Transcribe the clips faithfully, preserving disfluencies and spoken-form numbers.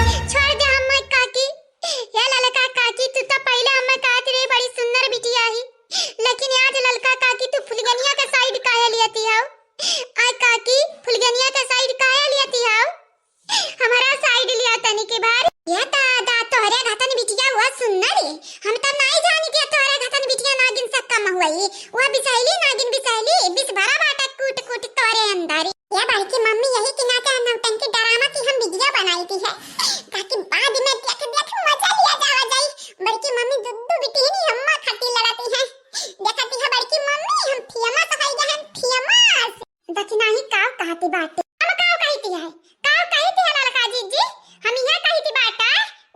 छोड़ दे हम्मे काकी। या ललका काकी, तू तो पहिले हम्मे कहत रही बड़ी सुंदर बिटिया ही, लेकिन आज ललका काकी तू फुलगनिया के side काहे लियती हो? आय काकी, फुलगनिया के side काहे लियती हो? हमारा side लिया तनी के बार। या दादा, तोहरे घतन बिटिया हुआ सुंदर है। हम तो नहीं जानी कि तोहरे घतन बिटिया नागिन से कम हुई। वह बिसैली नागिन बिसैली, बिस भरा बाटा कूट कूट तोहरे अंदर। या बड़की मम्मी, यही के नाते हम नौटंकी ड्रामा की हम video बनाई थी है, ताकि बाद में देख देख मजा लिया जावा जाई। बड़की मम्मी दुद्दू बिटिया ही अम्मा खातिर लड़ती है। देखती है बड़की मम्मी, हम famous हो गए हैं, famous। दखिनाही काव कहती बाटे? हम काव कहती है? काव कहती है ललका जीजी? हम यह कहती बाटा,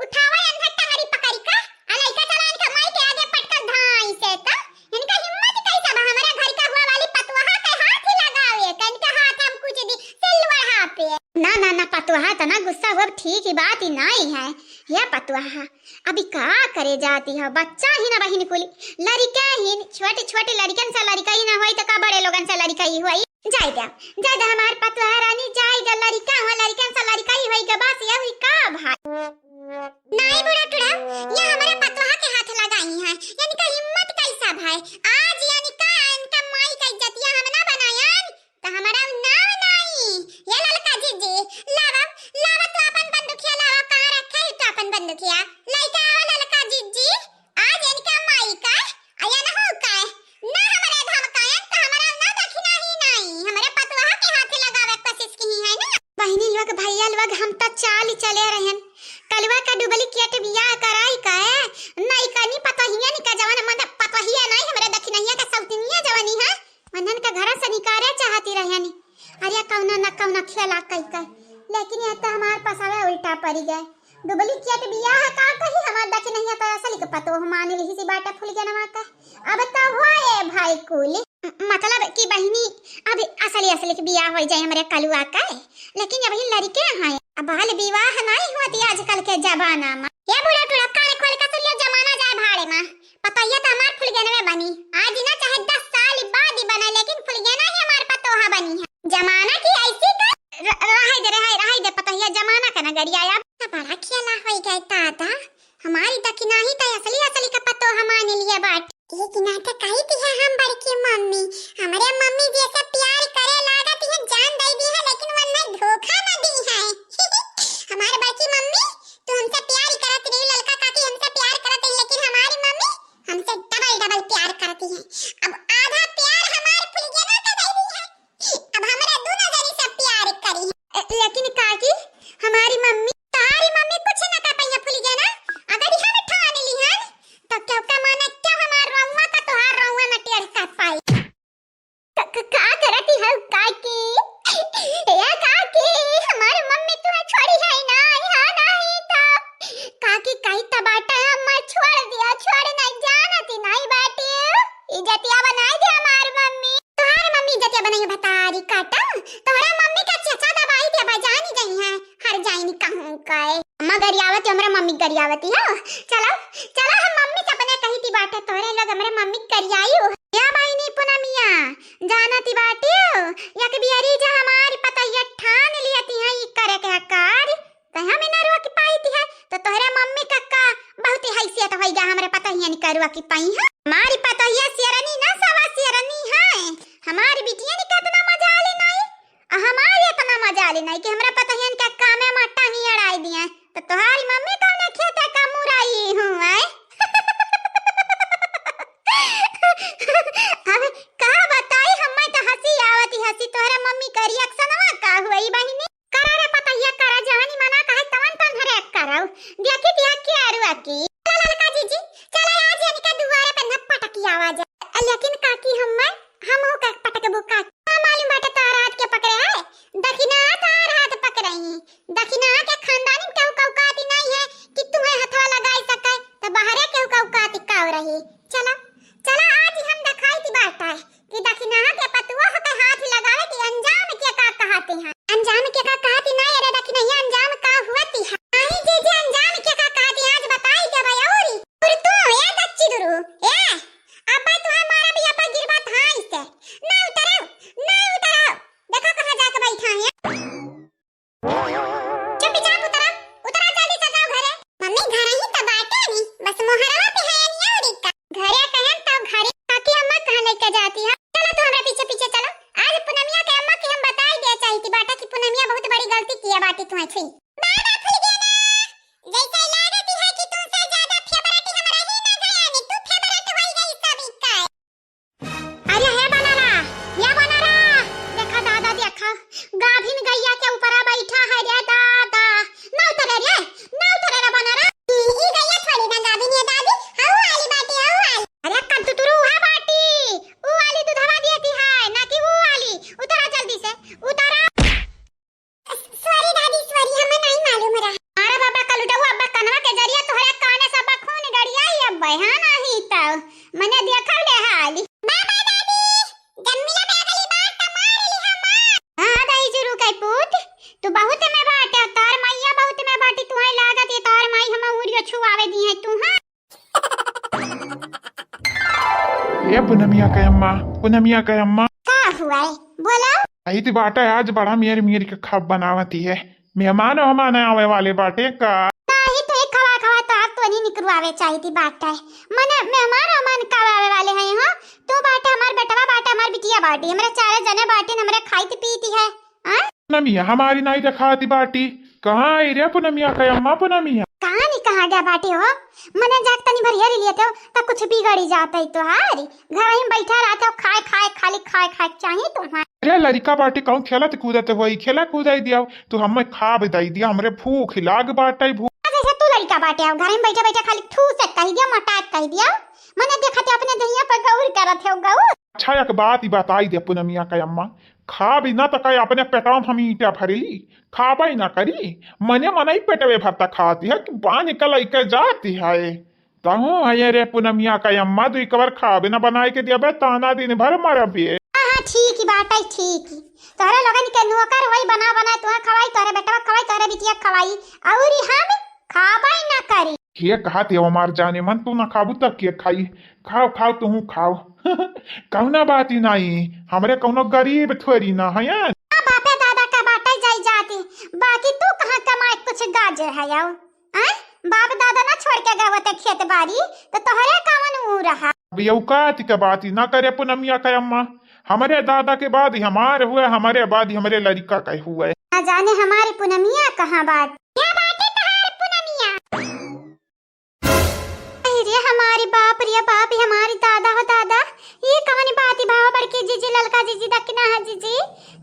उठावा अंधा टंगरी पकड़ी का, आ लइका चला इनका माई के आगे पटकल धाई से। तो इनका हिम्मत कैसा बा हमारे घर का हुआ वाली पतवहा के हाथ ही लगावे? कन के हाथ हम कुछ दी सिलवढ़ा पे। ना, ना, ना, पतवहा तना गुस्सा हुआ, ठीक ही बात ही नहीं है। या पतवहा, अभी का करे जाती है? बच्चा ही ना बहिन कुली, लड़िका ही, छोटे छोटे लड़िकन से लड़िका ही ना होई तो का बड़े लोगन से लड़िका ही होई? जाए दे, जाए दे हमार पतोहा रानी, जाए दे, लड़िका हो, लड़िकन से लड़िका ही होई गे, बस ये हुई का भाई? नहीं बूढ़ा टूढ़ा, ये हमारे पतोहा के हाथ लगाई है, इनका हिम्मत कैसा भाई? आज इनका, इनका माई का इज्जतिया हम ना बनायन, तो हमारा नाव नहीं। ये ललका जीजी, लावा, लावा तू अपन बंदूकिया लावा, कहाँ रखे है तू अपन बंदूकिया? लइके आवा ललका जीजी, आज इनका माई का, आया ना हो का, ना हमारे धमकायन तो हमारा ना दखिना ही नहीं, हमारे पतोहा के हाथे लगावे के कोशिश की है ना। बहिनी लोग, भैया लोग, हम तो चाल चले रहन, कलुआ का duplicate बियाह कराई का है, नहीं कनी पतोहियन का जवन, मतलब पतोहिया नहीं, हमारे दखिनहिया का सौतनिया जवनी है, उन्हन का घर से निकाले चाहती रहनी। अरे कौना न कौना खेला कई का, लेकिन यह तो हमार पसावे उल्टा पड़ी गए। Duplicate बियाह का कही, हमार दखिनहिया तो असली के पतोह मान लिही सी बाटे फुलगेनवा का। अब तो हुआ ए भाई कुल। म-, मतलब कि बहिनी, अब असली असली के बियाह हो जाए हमरे कलुआ का, लेकिन अब ही लड़के हैं। अब बाल विवाह नहीं होती आजकल के जमाना में। ये बूढ़ा टूढ़ा कान खोल के सुन लियो, जमाना जाए भाड़े में। पतोहिया तो हमार फुलगेनवे बनी, आज ना चाहे दस साल बाद ही बने, लेकिन फुलगेना ही हमार पतोहा बनी है। जमाना की ऐसी का र-, रहे दे, रहे, रहे दे पतोहिया, जमाना का ना गरिया। अब तो बड़ा खेला होई गए दादा, हमारी दखिनाही तो असली असली का पतोहा मान लिया बाट। ये कि ना तो कही थी है हम बड़की मम्मी, हमरे मम्मी जैसे प्यार करे लागत है जान दे दी है, लेकिन वरना धोखा ना दी है। हमारे बड़की मम्मी, तू हमसे प्यार करत रही, ललका काकी हमसे प्यार करत रही, लेकिन हमारी मम्मी हमसे double double प्यार करती है। अब आधा प्यार हमारे फुलगेना का दे दी है, अब हमरा दोनों जनी से प्यार करी। ए, लेकिन काकी, हमारी मम्मी, तारी मम्मी कुछ न कर पाई फुलगेना। अगर हम ठान ली हन, तो क्यों का माने क्यों हमार रउआ का तोहार रउआ न टेढ़ कर पाई। क-, क-, का करती हो काकी? ए काकी, हमार मम्मी तुम्हें छोड़ी है ना, यहाँ नहीं तो। काकी कही तो बाटा अम्मा छोड़ दिया, छोड़ नहीं जानती नहीं बाटी। इज्जतिया बनाई दे हमार मम्मी। तोहार मम्मी इज्जतिया बनाई बतारी काटा। तोहरा मम्मी का चचा दबाई दे बजानी गई है। हर जाइनी कहूँ काए। अम्मा गरियावती, हमरा मम्मी गरियावती हो। चलो, चलो हम मम्मी से अपने कही थी बाटे तोहरे लोग हमरे मम्मी गरियाई हो। या बहिनी पुनमिया, जानती बाटी हो, या कि बियरी जा हमारी पतैया ठान लियती है ई करे के हकार। कहे हम इन्हें रोक पाई थी है, तो तोहरे मम्मी का का बहुत ही हैसियत होई गा, हमरे पतोहियन का रोक पाई है। हमारी पतोहिया शेरनी ना सवा शेरनी है, हमारी बिटिया ने कितना मजा ले नाई, आ हमारी इतना मजा ले नाई कि हमरा पतोहियन का कामे माटा ही अड़ाई दिए, तो तोहारी मम्मी कौने खेते का मुराई हूँ आए। अब का बताई, हमें तो हंसी आवती हंसी, तोहरे मम्मी का रिएक्शनवा का हुई बहिनी। करा रे पतैया, करा, जवानी मना कहे तवन तन हरे करो। देखी दिया के अरुआ की। चला ललका जीजी, चला आज इनका दुआरे पे न पटकी आवाज। लेकिन काकी हम्मे, हम हो का पटकबो का? का मालूम बाटे तार हाथ के पकड़े है? दखिना तार हाथ पकड़े ही। दखिना के खानदानी केहू का औकात ही नहीं है कि तुम्हें हथवा लगाई सके, तो बाहरे केहू का औकात ही काव रही। चला, चला आज हम दिखाई दी बाटा है। कि दखिनहा के पतोह के हाथ लगावे के अंजाम के का कहते हैं? अंजाम के का कहती ना, अरे दखिनहिया, अंजाम का हुआ तिहा? नहीं जीजी, अंजाम के का कहती आज बताई दे भाई। औरी और तू ए दच्ची दुरु, ए, अब तू हमारा भी अपन गिरबा थाई से। ना उतरो, ना उतरो। देखो कहाँ जाके बैठा है। चुपचाप उतरा, उतरा जा। या बाटी तुम्हें छुई। बाबा फुलगेना, जैसे लागत है कि तुमसे ज्यादा फेवरेट हमरा ही ना गया ने, तू फेवरेट होई गई सभी का। अरे हे बनारा, या बनारा, देखा दादा, देखा, गाभिन गैया के ऊपरा बैठा है रे दादा। ना उतरे रे, ना उतरे रे बनारा। ई, ई गैया थोड़ी ना गाभिन है दादी, हऊ वाली बाटी, हऊ वाली। अरे कद्दू तुरु उहा बाटी, ऊ वाली दूधवा देती है, ना कि ऊ वाली। उतरा जल्दी से, उतरा। सॉरी दादी, सॉरी, हमें नहीं मालूम रहा। अरे बाबा, कलुटऊ अब्बा कनवा के जरिया तोहरे काने से अब्बा खून गड़ियाई अब्बा, हाँ नहीं तो मने देखल ले हाली। बाबा दादी, जब मिला बे अगली बार त मार ली हम। हाँ, दाई जुरु के पूत, तू बहुत में बाटे, तार मैया बहुत में बाटी, तुहे लागत ये तार माई हम उरियो छुआवे दी है तू, हाँ? ए पुनमिया के अम्मा, पुनमिया के अम्मा। का हुआ है? बोलो। आई ती बाटा आज बड़ा मेर मेर के खाब बनावती है। मेहमान ओहमान आवे वाले बाटे का? नाही तो एक खवा खवा तो आप तो नहीं निकरवावे चाही ती बाटा है। मने मेहमान ओहमान का आवे वाले हैं हो? तू बाटे हमार बेटवा बाटे हमार बिटिया बाटी। हमरे चारे जने बाटी हमरे खाई ती पीती है। हाँ? पुनमिया हमारी नाई देखाती बाटी। कहाँ आई रे पुनमिया के अम्मा पुनमिया? कहाँ नहीं कहाँ गया बाटी हो? मने जाके तनी भर हेरी लेते हो, त कुछ बिगड़ी जात है तोहारी। घर ही बैठा रहते हो, खाए, खाए, खाली खाए, खाए के चाहिए तुम्हारे। अरे लड़िका बाटी कहूँ खेलत कूदत होई, खेला कूदाई दिया, तू हमें खाब दई दिया, हमरे भूख लाग बाटे, भूख। जैसे तू लड़िका बाटे हो, घर में बैठे बैठे खाली ठूस कह दिया, मटाक कह दिया, मने देखते अपने दहिया पर गौर करत हो गौर। अच्छा एक बात ही बताई दे पुनमिया के अम्मा, खाबी ना त कहे अपने पेटवा में हम ईंटा भरेली, खाबे ना करी, मने मनई पेटवे भरता खाती है कि बांध के लइके जाती है। तहूँ है रे पुनमिया का अम्मा, दुई कवर खाबे ना बनाए के दियाबे, ताना दिन भर मरबे। हाँ, हाँ, ठीक ही बात है, ठीक ही। तोहरे लोगन के नौकर वही बना बना तुहे खवाई, तोहरे बेटवा खवाई, तोहरे बिटिया खवाई, और हम खाबे ना करी। के कहत है हमार जाने मन, तू ना खाबू त के खाई? खाओ, खाओ, तुहूँ खाओ। कौना बात ही नहीं, हमरे कौनो गरीब थोड़ी ना है। हाँ, बापे दादा का बाटे जाई जाती, बाकी तू कहाँ कमाए कुछ गाजे है आओ? आय? बाप दादा ना छोड़ के गए होते खेत बाड़ी, तो तोहरे कवन ऊ रहा? अब ये औकात के बात ही ना करे पुनमिया का अम्मा, हमरे दादा के बाद ही हमारे हुए, हमरे बाद ही हमरे लड़िका का हुए। ना जाने हमारी पुनमिया कहाँ बात। क्या बात है तहार पुनमिया? अरे हमारी बाप रे बाप, ये हमारी दादा हो दादा, ये कवन बात ही भाव बड़की जीजी, ललका जीजी, दक्षिणा है जीजी,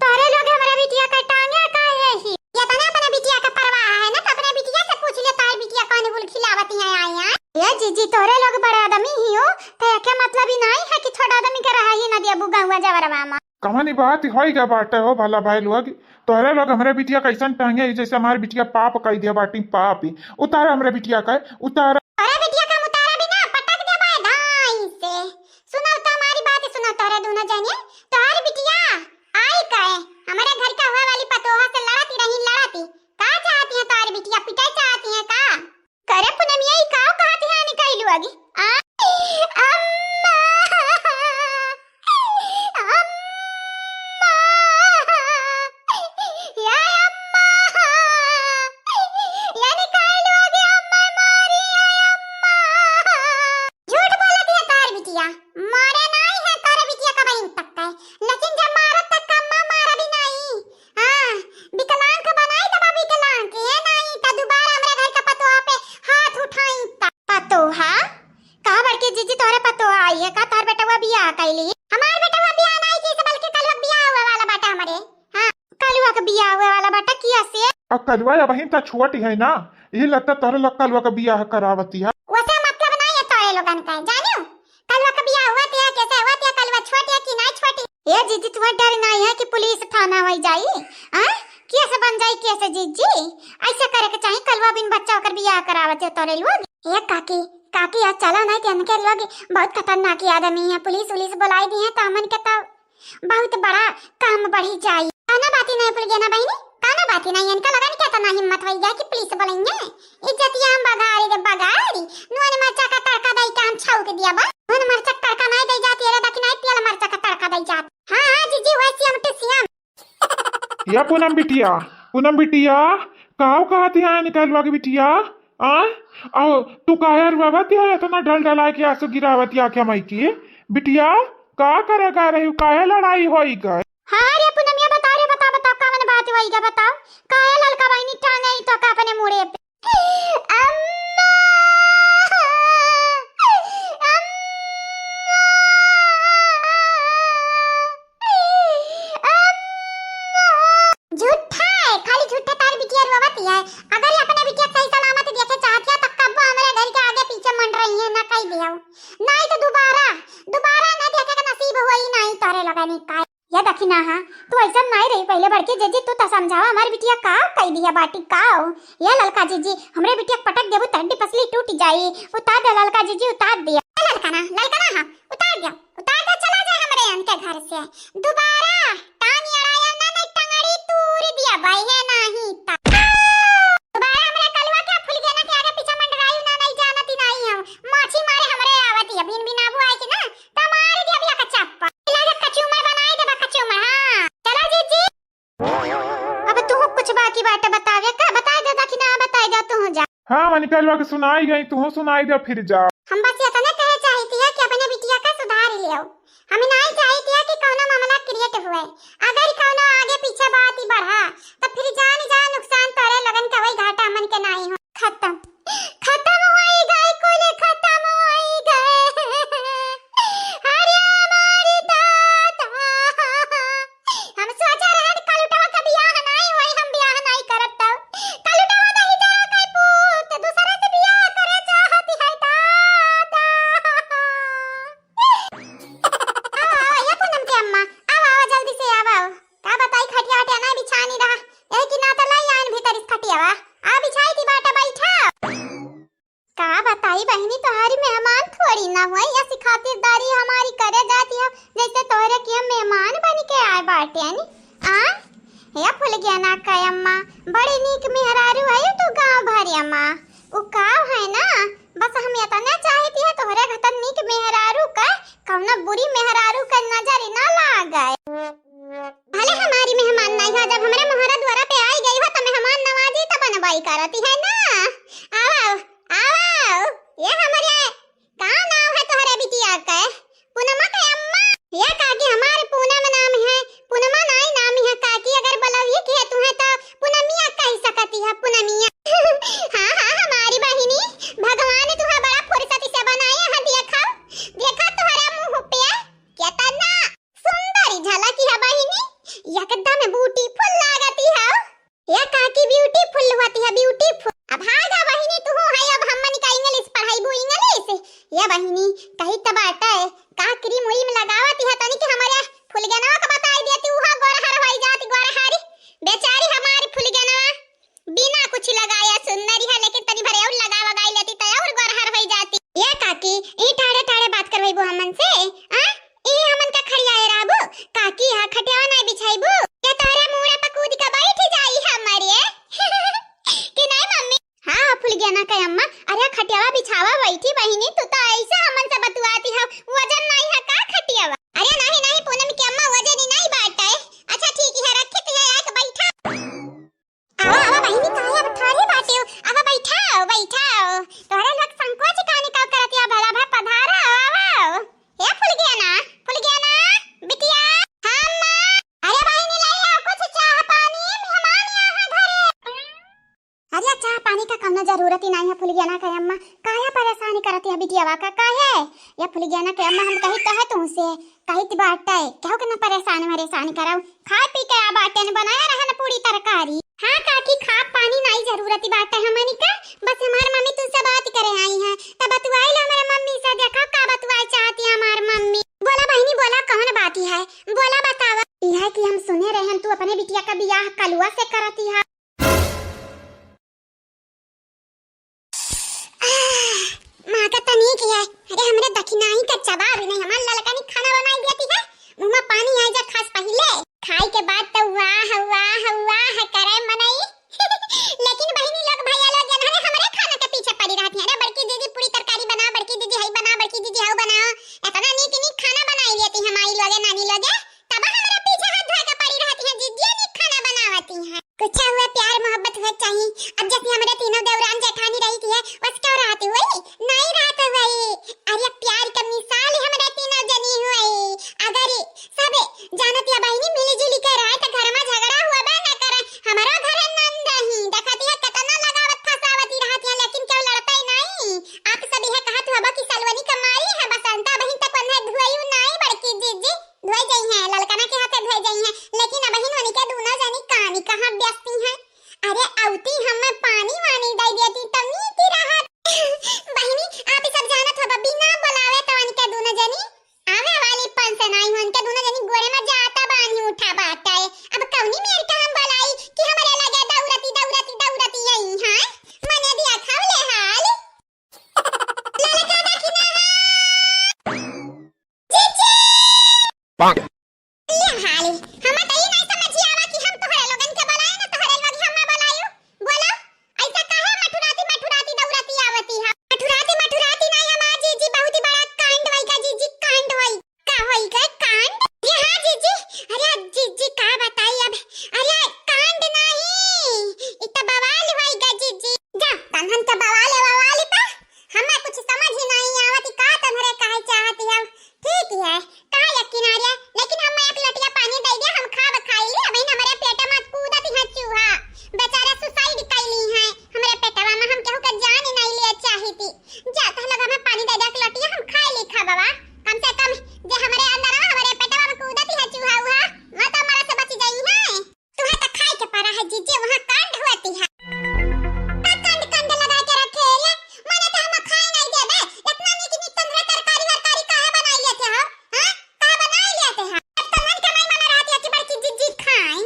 तोहरे लोग हमरे बिटिया का टांगे का है ही। ये तना अपने बिटिया का परवाह है ना, तो अपने बिटिया से पूछ ले, तार बिटिया कौन गुल खिलावती है आई, आई? ये जीजी, तोहरे लोग बड़े आदमी ही हो, तो एके मतलब ही नहीं है कि छोटा आदमी के रहा ही ना दिया बुगाऊआ जवरवा मा। कवनी बात होई गा बाटे हो भला भाई लोग, तोहरे लोग हमरे बिटिया कैसन टांगे, जैसे हमारे बिटिया पाप कई दिया बाटी, पाप ही। उतारा हमरे बिटिया का, उतारा। अरे बिटिया का उतारा भी ना, पटक दे भाई धाई से। सुनो तो हमारी बात, सुनो तोहरे दोनों जने, तोहरी बिटिया आई कहे, हमारे घर का हुआ वाली पतोहा से लड़ती रही, लड़ती। का चाहती है तोहरी बिटिया, पिटाई चाहती है का? करे पुनमिया, ई काव कहत है निकाइलू आगे? आ? अम्मा! अम्मा! या अम्मा! या निकाइलू आगे अम्मा मारी, या अम्मा! झूठ बोलत है तार बिटिया, मारे नाई है तार बिटिया का बहिन तक है, लेकिन जब मारत तक अम्मा मारा भी नाई। हाँ, विकलांग बनाई देबा विकलांग, ये नाई त दोबारा हमरे घर का पतोहा पे हाथ उठाई त। पतोहा? का बड़की जीजी तोहरे पतोहा आई है का? तोहर बेटवा बियाह कैली? हमार बेटवा बियाह नाई की से बल्कि कलुआ के बियाह हुए वाला बाटा हमरे। हाँ, कलुआ के बियाह हुए वाला बाटा किया से? अब कलुआ अबहिन त छोट है ना, यही लगता तोहरे लोग कलुआ के बियाह करावती है। वैसे मतलब नाई है तोहरे लोगन का, जानियो? कलवा का बियाह हुआ तिया, कैसे हुआ तिया, कलवा छोट या कि नाई छोटी? ए जीजी, तुम्हें डर नाई है कि पुलिस थाना होई जाई? हाँ? केस बन जाई केस जीजी? ऐसे करे के चाही, कलवा बिन बच्चा ओकर बियाह करावत है तोरे लोग। ए काकी, काकी, आज चला नाई कि इनके लोग बहुत खतरनाक आदमी है, पुलिस उलिस बुलाई दी है तो हमन के तो बहुत बड़ा काम बढ़ी जाई। काना बाती नहीं भूल गया ना बहिनी, काना बाती नहीं, इनका लगन के इतना हिम्मत होई गया कि पुलिस बोलेंगे। इज्जतिया हम बगारी रे बगारी, नून मरचा का तड़का दई के हम छौक दिया बा। नून मरचा का तड़का नहीं दई जाती है रे, दखिनाई तेल मरचा का तड़का दई जात। हाँ, हाँ, जीजी, वही C M to C M। या पूनम बिटिया, पूनम बिटिया, काव कहत है निकलवा के बिटिया? आ? आओ, तू काहे रुआवत है, इतना ढल ढला के आंसू गिरावत है आंखें माई की? बिटिया, का करे गा रही, काहे लड़ाई होई गए? हाँ रे पूनमिया, बता रे, बता, बता, कवन बात कइगा बताओ, काहे ललका बहिनी टांगे ई तो का अपने मुड़े पे? अम्मा! अम्मा! अम्मा! झूठा है, खाली झूठा तार बिटिया रोवत है। अगर ये अपने बिटिया सही सलामत देखे चाहत है, तो कब्बो हमरे घर के आगे पीछे मंडराई है, ना कह दिया। नहीं तो दोबारा, दोबारा ना देखे के नसीब होई, नहीं तोरे लगनी का। या दखिना हा, तू ऐसा नाई रही पहले बड़की जीजी, तू तो समझावा हमार बिटिया का कई दिया बाटी का हो? या ललका जीजी, हमरे बिटिया पटक देबू त हड्डी पसली टूट जाई। उतार दे ललका जीजी, उतार दिया। ए ललका ना, ललका ना हा, उतार दिया, उतार दे, चला जाए हमरे इनके घर से। दोबारा टांग अड़ाया ना, नहीं टंगड़ी तूर दिया भाई है नहीं ता। दोबारा हमरे कलवा के फुलगेना के आगे पीछे मंडराई ना, नहीं जानती नहीं हम। माछी मारे हमरे आवती है, बिन बिनाबू आई कि ना, त मार दिया बिया का चप्पा। लागे कचूमर बनाई देबा, कचूमर, हाँ। चला जीजी। अब तू कुछ बाकी बाटे बतावे का? बताए दे दखिना, बताए दे तू जा। हाँ, मनिकलवा के सुनाई गई, तू सुनाई दे फिर जा। हम बस इतने कहे चाहती है कि अपने बिटिया का सुधार लियो। हम नहीं चाहती है कि कौनो मामला create हुए। अगर कौनो आगे पीछे बात ही बढ़ा, तो फिर जान जा नुकसान तोरे लगन के वही घाटा हमन के नहीं हो। खत्म, खत्म होई गए, कुल खत्म होई गए। अरे हमारी दादा, हम सोचा रहन कलुटवा का बियाह नाई होई, हम बियाह नाई करब तब। कलुटवा नहीं जरा के पूत दूसरे से बियाह करे चाहती है दादा। आओ, आओ, ये पूनम के अम्मा, आओ, आओ, जल्दी से आओ, आओ। का बताई, खटिया वटिया ना बिछानी रहा, यही कि ना तो लाई आइन भीतर इस खटियावा। आ बिछाई थी बाटा, बैठा। का बताई बहिनी, तोहारी मेहमान थोड़ी ना हुई, ऐसी खातिरदारी हमारी करे जाती है, जैसे तोहरे के हम मेहमान बन के आए बाटे नी। आ, या फुलगेना का अम्मा, बड़ी नीक मेहरारू है तू गाँव भर अम्मा। उ का है ना, बस हम इतना चाहती है तोहरे घतन नीक मेहरारू का कौनो बुरी मेहरारू का नजर ना लागे। भले हमारी मेहमान नहीं हो, जब हमरे मोहरा द्वारा पे आई गई हो तो मेहमान नवाजी तो बनवाई करती है ना। आओ, आओ, आओ। ये हमरे का नाम है तोहरे बिटिया के? पूनमा के अम्मा? ये काकी, हमारे पूनम नाम है। पूनमा नाई नाम है काकी, अगर बोलौही की है तुम्हें तो पूनमिया कह सकती है, पूनमिया। हाँ, हाँ, हमारी बहिनी, भगवान तुम्हें बड़ा फुर्सत से बनाए हैं। देखा, देखा तोहरा मुँह पे कितना सुंदर झलकी है बहिनी, एकदम beautiful लागती है। ये काकी beautiful होती है, beautiful। अब भागा बहिनी, तू है, अब हमन का English पढ़ाईबू, English। ये बहिनी, कही त बाटे, का cream व्रीम लगावती है, तनी के हमारे फुलगेनवा के बताई देती, उहा गोरहर होई जाती, गोरहरी। बेचारी हमारी फुलगेनवा बिना कुछ लगाया सुंदरी है, लेकिन तनी भरे और लगा वगाई लेती त और गोरहर होई जाती। ये काकी, ई ठाड़े ठाड़े बात करवाईबू हमन से, आ? ई हमन का खड़ियाए रहबू? काकी, यहाँ खटियावा नहीं बिछाईबू? ये तोहरे मुड़े पर कूद के बैठ जाई हमरे। कि नहीं मम्मी? हाँ, हाँ, फुलगेना के अम्मा, अरे खटियावा बिछावा, बैठी बहिनी, तू तो ऐसे हमन से बतुआती हो, वजन नहीं है का खटियावा? अरे नहीं, नहीं, पूनम के अम्मा, वजन ही नहीं बाटे। अच्छा ठीक है, रखित है, आके बैठा। आवा, आवा बहिनी, काहे अब ठाढ़े बाटेउ? आवा, बैठाओ, बैठाओ। तोहरे लोग संकोच काहे का करत या? भला भा पधारा, आवा, आवा। हे फुलगेना, फुलगेना, बिटिया। हाँ, अम्मा। अरे बहिनी, ले आओ कुछ चाह पानी, मेहमान यहाँ घरे। अरे, चाह पानी का कौनो जरूरत ही नहीं है, फुलगेना के अम्मा। काहे परेशान करत या बिटियावा का, काहे? या फुलगेना के अम्मा, हम कही तो है तुमसे, कहित बाटे, केहू के ना परेशान वरेशान कराऊ। खाए पी के आ बाटे, न बनाया रहा न पूरी तरकारी। हाँ काकी, खा पानी नाई जरूरत बाटे हमनी का, बस हमार मम्मी तुमसे बात करे आई है, तब बतुआई लो हमारे मम्मी से, देखो का बतुआई चाहती है हमार मम्मी। बोला बहिनी, बोला कौन बात है, बोला बतावा। यह कि हम सुने रहन तू अपने बिटिया का बियाह कलुआ से करती है। आह, माँ का तनी किया है। अरे हमरे दखिनाही का जवाब ही नहीं, हमार ललकनी खाना बनाई देती है, मुँह में पानी आई जा खास पहिले। खाई के बाद तो वाह, वाह, वाह करे ले हाली, हम त ई नहीं समझी आवा कि हम तोहरे लोगन के बोलाए ना, तोहरे लोग हम ना बोलायु। बोलो, ऐसा काहे मठुराती मठुराती दौड़ती आवती है? मठुराती मठुराती नहीं, हमार जीजी बहुत ही बड़ा कांड होई का जीजी, कांड होई। का होई का कांड? ये हाँ जीजी, अरे जीजी का बताई अब, अरे कांड नहीं, इ त बवाल होई गा जीजी। जा, तनहन के बवाल है, बवाल पा, हमें कुछ समझ ही नहीं आवत, का तोहरे कहे चाहती है? ठीक है, का यकीन आ रहा, लेकिन हम एक लोटिया पानी दे दे, हम खाब खाई ली, अबहिन हमरे पेट में कूदत है चूहा, बेचारा suicide कैली है, हमरे पेटवा में हम केहू के जान ही नहीं लिए चाही थी। जा, तोह लोग हमें पानी दे दे, एक लोटिया हम खाई ली खाबवा, कम से कम जे हमरे अंदर, हमरे पेटवा में कूदत है चूहा उहा, वो तो मरे से बच जाई है। तुहे त खाए के परा है जीजी, वहाँ कांड होती है। का कांड कांड लगा के रखे ले? मने तो हम खाए नहीं देबे। इतना नीक नीक तंदूरी तरकारी वरकारी काहे बनाई लेते हो? हाँ? काहे बनाई लेते हो? अब तनवन के नहीं मना रहती है कि बड़की जीजी खाई।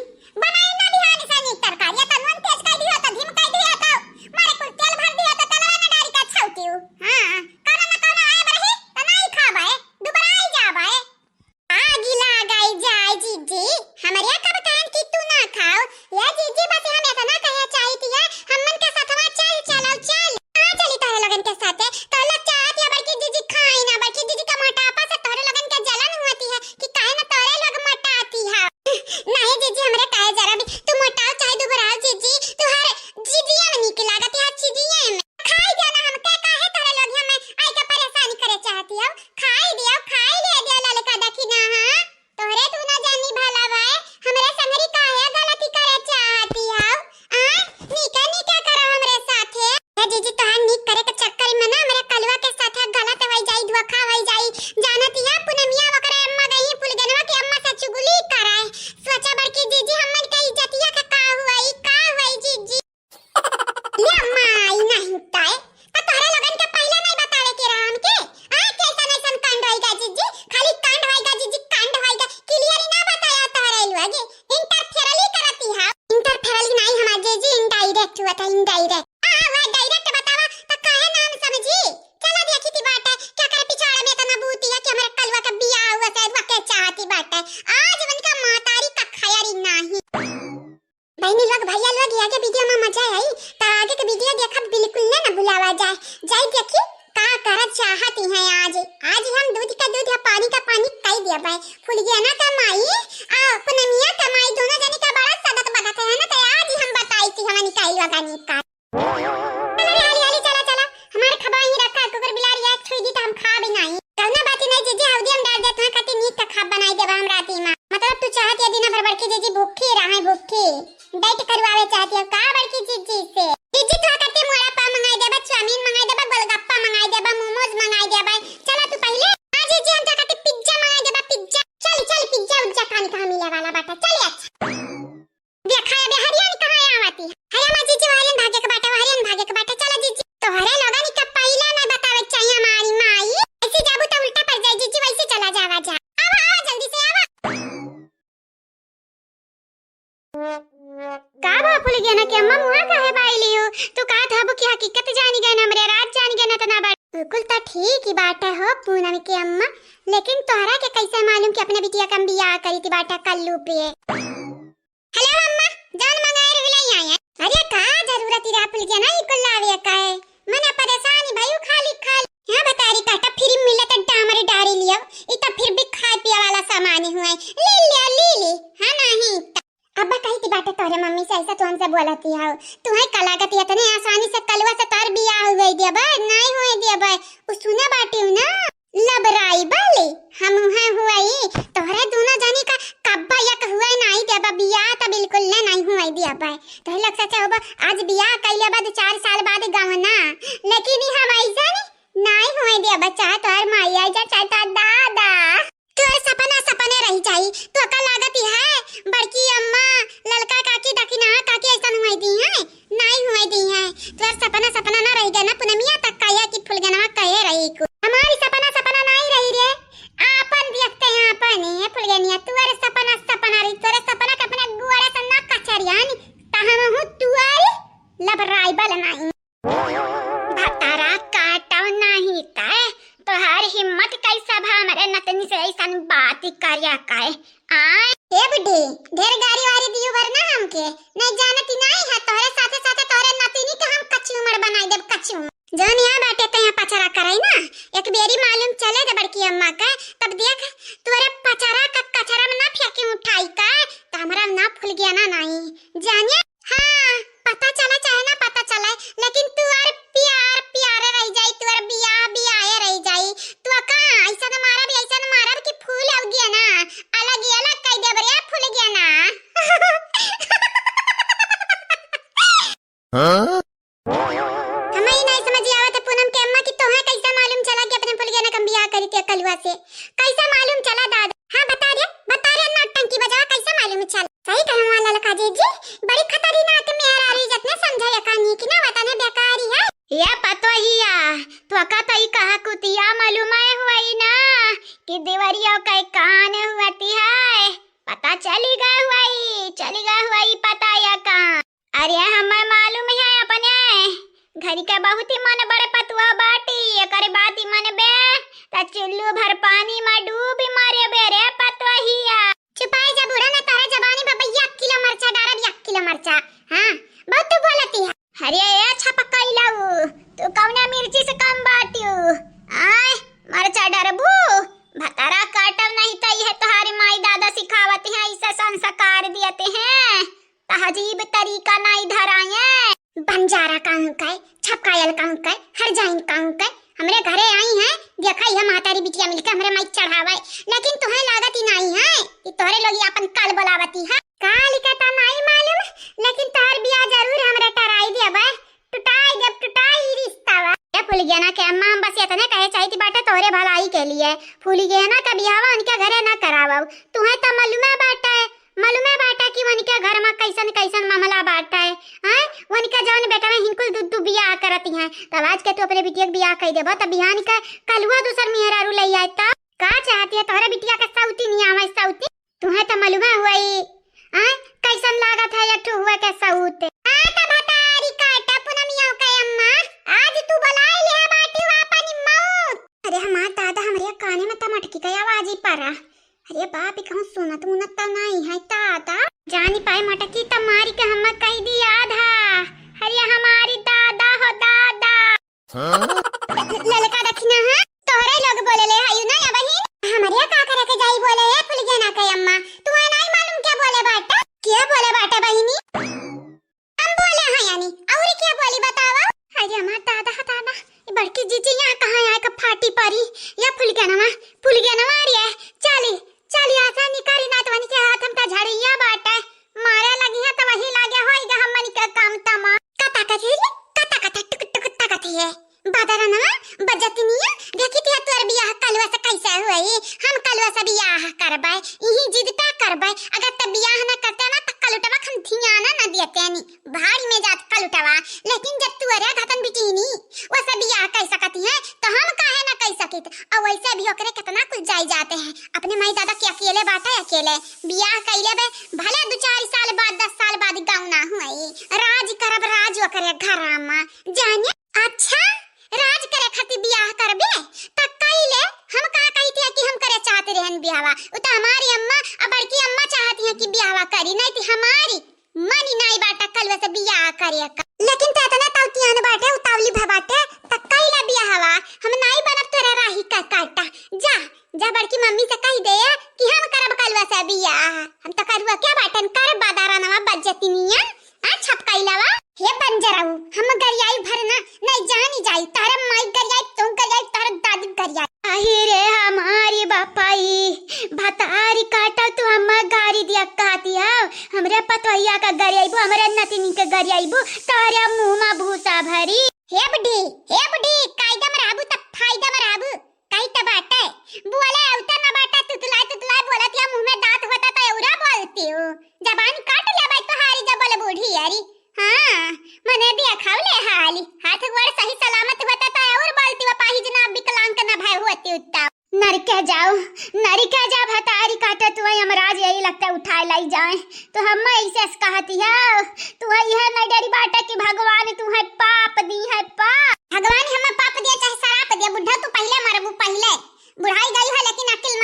बनाई ना बिहान से नीक तरकारी। या तनवन तेज कर दियो तो धीम कर दियो तो मारे कुल तेल भर दियो तो तलवा ना डारी का छौकी हो। हाँ, कौनो ना कौनो आए बरही तो नहीं खाबे, दुबराई जाबे। आगी लगाई जाए जीजी, हमरे का बतान कि तू ना खाओ। या जीजी, बस हम इतना कहे चाहित है, हमन के साथवा चल, चलो, चल। कहाँ चली तोहरे लोगन के साथे? तोहरे लोग चाहत है बड़की जीजी खाई ना, बड़की जीजी का मोटापा से तोहरे लोगन के जलन होती है कि काहे ना तोहरे लोग मोटाती है। नहीं जीजी, हमरे काहे जरा भी, तू मोटाओ चाहे दुबराओ जीजी, तोहर जीजिया में नीक लागत है, जीजिया में। खाई दिया ना हमके, काहे तोहरे लोग हमें आई के परेशानी करे चाहती हो? खाई दियो, खाई ले दियो ललका दखिना, हाँ? तोहरे तू ना जानी भला बाय, हमरे संगरी काहे गलती करे चाहती हो? आ? नीके नीके करो हमरे साथे। ए जीजी, तोहार नीक करे के चक्कर में ना हमरे कलुआ के साथे गलत होई जाई, धोखा होई जाई। जानती है, पुनमिया ओकरे अम्मा गई फुलगनवा के अम्मा से चुगली कराए। सोचा बड़की जीजी, हमन के इज्जतिया के का हुआ, ई का हुआ जीजी? ले माई नहीं ताए, त तोहरे लोगन के पहिले नहीं बतावे के रहा हमके? आ, कैसन ऐसन कांड होइगा जीजी? खाली कांड होइगा जीजी, कांड होइगा। Clear ही ना बताया तोहरे लोग। Interfere करती है। Interfere नहीं हमार जीजी, indirect हुआ था, indirect। आ, वह direct बतावा, त काहे ना हम समझी? चला देखी थी बाटे, क्या करे पिछाड़ में इतना बूती है कि हमारे कलवा का बियाह हुआ शायद वह के चाहती बाटे। आज उनका मातारी का खयारी नहीं। बहिनी लोग, भैया लोग, ये आगे video में मजा आई, त आगे के video देखब बिल्कुल ना, ना भुलावा जाए। जाई देखी का करत चाहती हैं आज। आज हम दूध का दूध या पानी का पानी कई दिया भाई। फुलगेना का माई आ पुनमिया का माई दोनों जने का बड़ा सदत बदत है ना, त आज हम बताई थी हमनी का लोगनी का। चला रे, हाली हाली चला, चला। हमारे खबाई रखा, कुकुर बिलार या छुई दी त हम खा भी नहीं। कौनो बात नहीं जीजी, हल्दी हम डाल देत हैं, खातिर नीक का खा बनाई देबा हम राती में। मतलब तू चाहत या दिन भर बड़की जीजी भूखी रहे, भूखी। Diet करवावे चाहती हो का बड़की जीजी से? जीजी तोहरा खातिर मोड़ा पाव मंगाई देबा, चाउमीन मंगाई देबा, गोलगप्पा मंगाई देबा, मोमोज मंगाई देबा। चला तू पहिले। हाँ जीजी, हम तोहरा खातिर pizza मंगाई देबा, pizza। चल, चल, pizza उज्जा खाने का मिले वाला बाटा। चल अच्छा। देखा अबे हरियन कहाँ आवती है? अरे माँ जीजी, हरियन भागे के बाटे, हरियन भागे के बाटे। चला जीजी। तोहरे लोगन के पहिले नहीं बतावे के चाहिए हमारी माई। ऐसे जाबू तो उल्टा पड़ जाए जीजी, वैसे चला जावा जा। आवा, आवा, जल्दी से आवा। का बा फुलगेना के अम्मा मुहा काहे बाई लियो? तू कहत हबू कि हकीकत जानी गए ना, हमरे राज जानी गए ना, तना बड़। बिल्कुल तो ठीक ही बात है हो पूनम के अम्मा, लेकिन तोहरा के कैसे मालूम कि अपने बिटिया का हम बियाह करी थी बाटा कल्लू पे? Hello अम्मा, जौन मंगाए रही लाई आए। अरे का जरूरत ही रहा फुलगेना ई कुल लावे का है? मना परेशान ही भाई खाली खाली। यहाँ बतारी काटा फ्री मिले तो डामर डारी लियो, ई तो फिर भी खाए पिए वाला सामान ही हुआ है। ले ले, ले ले। हाँ नहीं त। अब्बा कही थी बाटे तोहरे मम्मी से ऐसा तू हमसे बोलती हो। तू है कलागत इतने आसानी से कलुआ से तोर बियाह हुए दिया बा, नहीं हुए दिया बा। उ सुना बाटी हूँ ना। लबराई बाले, हम उहाँ हुआई, तोहरे दोनों जनी का कब्बा यक हुआई नाई देबा, बियाह त बिल्कुल ले नाई हुआई देबा। तोहरे लोग सोचे होबा, आज बियाह कइले बाद चार साल बाद गवना, लेकिन ई हम ऐसन नाई हुआई देबा, चाहे तोहर माई आई जा, चाहे तोहर दादा। तोहर सपना सपने रह जाई, तो का लागत ही है, बड़की अम्मा, ललका काकी, दखिनहा काकी ऐसन हुआई दी है। नाई हुए दी है। तोर सपना सपना ना रह गया ना पुनमिया, तक काया कि फुलगेनवा कहे रही को। हमारी सपना सपना नाई रही रे। आपन देखते हैं आपन, ए फुलगेनिया, तोर सपना सपना रही, तोर सपना के अपने गुआरे से ना कचरियान, त हम हूँ तुअर लबराइबल नाई। भतारा काटो नाहीं तय, तोहार हिम्मत कैसा भा हमरे न तनी से ऐसन बात ही करिया काहे? आय, ए बुड्ढी, ढेर गारी वारी दियो बर ना हमके। नहीं जानती नहीं है, तोहरे साथे साथे तोहरे नतिनी के हम कचुमर बनाई देब, कचुमर। जौन यहाँ बाटे ते यहाँ पचरा करई ना, एक बेरी मालूम चले दे बड़की अम्मा के, तब देख तोरे पचरा का कचरा में ना फेंकी उठाई का, त हमरा ना फूल गया ना नहीं। जानिए, हाँ, पता चला चाहे ना पता चला, लेकिन तोर प्यार प्यारे रह जाई, तोर बियाह बियाहे रह जाई। तू का ऐसा न मारब, ऐसा न मारब कि फूल हो गया ना, अलग ही अलग कह देब रे, फूल गया ना। हाँ? हमें ही नहीं समझ आवत है पूनम के अम्मा कि तोहे कैसा मालूम चला कि अपने फुलगेना के हम बियाह करी थी कलुआ से। कैसा मालूम चला दादा? हाँ बता रे, बता रे, नौटंकी बजावा, कैसा मालूम चला? सही कहे हुआ ललका जीजी, बड़ी खतरनाक मेहरारू, जतने समझा या कहानी कि ना वतने बेकारी है। ये पतोहिया, तोका तो ई कहा कुतिया मालूम है हुआ ही ना कि देवरिया के कान हुआती है, पता चली गए हुआ ही, चली गए हुआ ही पता या का। अरे हमें मालूम है अपने घर के बहुत ही मन बड़े पतुआ बाटी, एकर बात ही मन बे त चुल्लू भर पानी में डूब मरे बे रे पतोहिया। चुपाई जा बूढ़ा, न तारा जबानी बा भैया एक किलो मरचा डारब, एक किलो मरचा। हाँ, बहुत तू बोलती है। अरे ए छपकैलऊ, तू कौना मिर्ची से कम बाटियो? आय, मरचा डरबू? भतारा काटब नहीं त यह तोहारी माई दादा सिखावत हैं, ऐसे संस्कार दियते हैं। तहजीब तरीका नाई धराए। बंजारा कहूँ के, छपकायल कहूँ के, हरजाइन कहूँ के, हमरे घरे आई हैं, देखा यह महतारी बिटिया मिलके हमरे माई चढ़ावे, लेकिन तुहे लागत ही नाई है कि तोहरे लोग ये अपन काल बोलावती है। काल का तो नाई मालूम, लेकिन तोहर बियाह जरूर हमरे टराई देबे, टुटाई देब, टुटाई रिश्ता बा। ए फुलगेना के अम्मा, हम बस इतने कहे चाहित बाटे तोहरे भलाई के लिए, फुलगेना का बियाहवा उनके घरे ना करावब। तुहे तो मालूमे बाटे, मालूमे बाटे कि उनके घर में कैसन कैसन मामला बाटे, हैं? उनके जौन बेटा में हिंकुल दू दू बियाह करती हैं, तब आज के तू अपने बिटिया के बियाह कह देबो, तब बिहान के कलुआ दूसर मेहरारू ले आए, तब का चाहती है तोहरे बिटिया के सौती नहीं आवे, सौती? तुहे तो मालूमे हुई, हैं? कैसन लागत है एक ठो हुआ के सौत। आ त भतारी काटा पुनमिया के अम्मा, आज तू बुलाए लिहा बाटी अपन मौत। अरे हमार दादा, हमरे काने में त मटकी के आवाज ही पड़ा। अरे बाप, ई कहूँ सुनत मुनत त नाई है दादा। जानी पाए मटकी त मारी के हम्मा कह दी आधा। अरे हमारी दादा हो दादा। हाँ? ललका दखिना, हाँ? तोहरे लोग बोले ले हयू ना या बहिन? हमरे का करे के जाई बोले, ए फुलगेना के अम्मा। तू नाई मालूम क्या बोले बाटा? क्या बोले बाटा बहिनी? हम बोले हैं यानी, और क्या बोली बतावा? अरे हमार दादा हटाना, ये बड़की जीजी यहाँ कहाँ आए का फाटी परी? या फुलगेनवा, फुलगेनवा रे, चली, चली आशा निकारी नातवनी के हाथ हम त झड़िया बाटे, मारे लगी है त वही लागे होई गा हमनी के काम तमा। कता कथे रे, कता कथा टुक टुक ताकत है। बादरनवा, बजतिनिया, देखी थी तोर बियाह कलुआ से कैसे हुई? हम कलुआ से बियाह करबै, इही जिद पे करबै। अगर ते बियाह न करते ना त कलुटवा हम धियाना न देते नी, भाड़ी में जात कलुटवा। लेकिन जब तोरे घतन बिटिनी वैसे बियाह कह सकती है तो हम काहे न कह सकित? और वैसे भी ओकरे कितना कुछ जाई जाते हैं, अपने माई दादा के अकेले बाटे, अकेले बियाह कैले बे, भले दो चार साल बाद, दस साल बाद गाँव ना हुई, राज करब राज ओकरे घर में, जानिए। अच्छा, राज करे खातिर बियाह करबे? त कइले, हम कहाँ कही थी कि हम करे चाहते रहन बियाहवा? उ त हमारी अम्मा आ बड़की अम्मा चाहती हैं कि बियाहवा करी, नहीं तो हमारी मनी नाई बाटा कलुआ से बियाह करे का। लेकिन ते इतना तौतियान बाटे, उतावली भ बाटे, त कइले बियाहवा, हम नाई बनब तोरे राही का काटा। जा, जा बड़की मम्मी से कह दे कि हम करब कलुआ से बियाह। हम त करुआ क्या बाटन, करब बादारा नवा बज्जतिनिया। आ छपकाइलावा, हे बंजरऊ, हम गरियाई भरना, नहीं जानी जाई, तारा माई गरियाई, तू गरियाई, तारा दादी गरियाई। आही रे हमारी बापाई, भतारी काटा तू हम्मा गारी दिया कहती हो, हमरे पतोहिया का गरियाईबू, हमरे नतिनी के गरियाईबू, तारे मुँह मा भूसा भरी। हे बुढ़ी, हे बुढ़ी, कायदा में रहबू तब फायदा में रहबू। कही त बाटे, बोले अवता न बाटे, तुतलाए तुतलाए बोलत या मुँह में दाँत होता त औरा बोलती हो। जबान काट लेबै तोहारी जब बोले बूढ़ी यारी। हाँ, मने दिया खाव ले हाली, हाथ गोड़ सही सलामत होता त और बोलती हो, पाहिज ना विकलांग के ना भय होती उत्ता। नरके जाओ, नरके जा भतारी काटे तू, यमराज यही लगता उठाए लाई जाए। तो हम ऐसे कहती है, तू है यह नहीं डरी बाटे कि भगवान तू है पाप दी है पाप। भगवान हमें पाप दिया चाहे सराप दिया, बुढ़ा तू पहले मरबू पहले। बुढ़ाई गई है लेकिन अकिल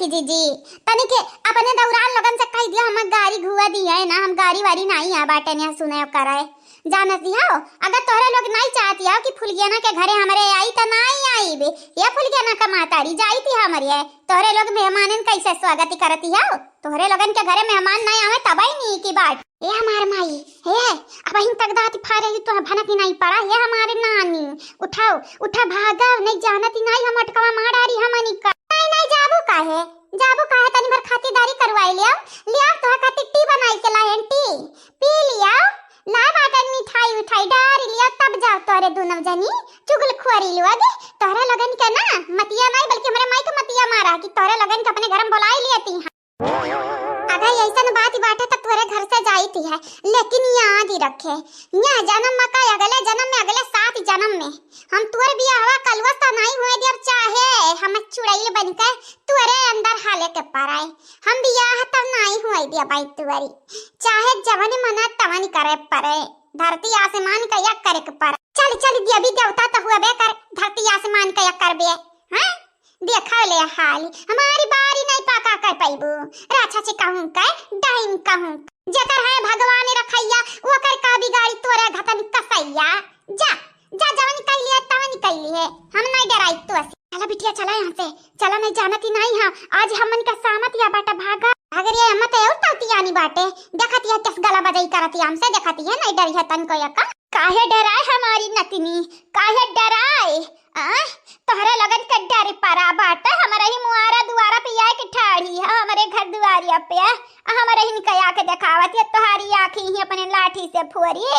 जीजी, तनी के अपने दौरान लोगन से कहि दिया, हम गारी घुआ दिया है ना, हम गारी वारी नाहीं आ बाटे ने सुने करे। जानत दिया हो, अगर तोहरे लोग नाहीं चाहती हो कि फुलगेना के घरे हमरे आई त नाहीं आइबे। ये फुलगेना का मातारी जाई थी हमरे, तोहरे लोग मेहमानन कैसे स्वागत करती हो? तोहरे लोगन के घरे मेहमान नाहीं आवे तबई नीक बात। ए हमार माई, हे, अबहिन तक दाँत फारे ही तो भनक ही नाहीं पड़ा, हे हमारे नानी, उठाओ, उठा भागा, नाहीं जानत ही नाहीं हम अटकवा मार डारी हमनी का। नाहीं, नाहीं, जाबू काहे? जाबू काहे? तनी भर खातिरदारी करवाई लियाओ, लियाओ तोहरे खातिर टी बनाई के लायन टी, पी लियाओ, ला बाटन मिठाई उठाई डारी लियाओ, तब जाओ तोहरे दुनो जनी चुगलखोरी लोग। तोहरे लोगन के ना मतिया नाहीं, बल्कि हमरे माई के मतिया मारा कि तोहरे लोगन के अपने घर में बुलाई लियती हैं। अगर ऐसन बात बाटे त तोहरे घर से जाइत है, लेकिन याद ही रखे, यह जन्म में का अगले जन्म में, अगले सात जन्म में हम तोर बियाहवा कलुआ से नाहीं हुए दियब, चाहे हम चुड़ैल बन के तोरे अंदर हाले के पड़े, हम बियाह तब नाहीं हुए दियब भाई तोरी, चाहे जवन मना तवन करे पड़े, धरती आसमान का एक करे के पड़े। चल चल देवी देवता तो हुए बे कर, धरती आसमान का एक करबे, हैं? देखा ले हाल, हमारी बारी नाहीं पाका कर पैबू। राछा से कहूँ के, डाइन कहूँ के। जेकर है भगवान रखैया, ओकर का बिगाड़ी तोरे घतन कसैया। जा, जा जवन कइ लिए, तवन कइ लिए। हम नाहीं डराई तो से। चला बिटिया, चला यहाँ से। चला, नाहीं जानत ही नाहीं है। आज हमन का सामत या बाटा भागा। भाग रे अम्मा, ते और तौती आनी बाटे। देखत या कस गला बजाई करत या हमसे, देखत या नाहीं डरी है तन को यका। काहे डराए हमारी नतनी, काहे डराए? आ? तोहरे लगन के डर परा बाटे, हमरे ही मुआरा दुआरा पे आए के ठाड़ी है, हमरे घर दुआरिया पे, आ हमरे ही निकया के देखावत है, तोहारी आँखी ही अपने लाठी से फोरी।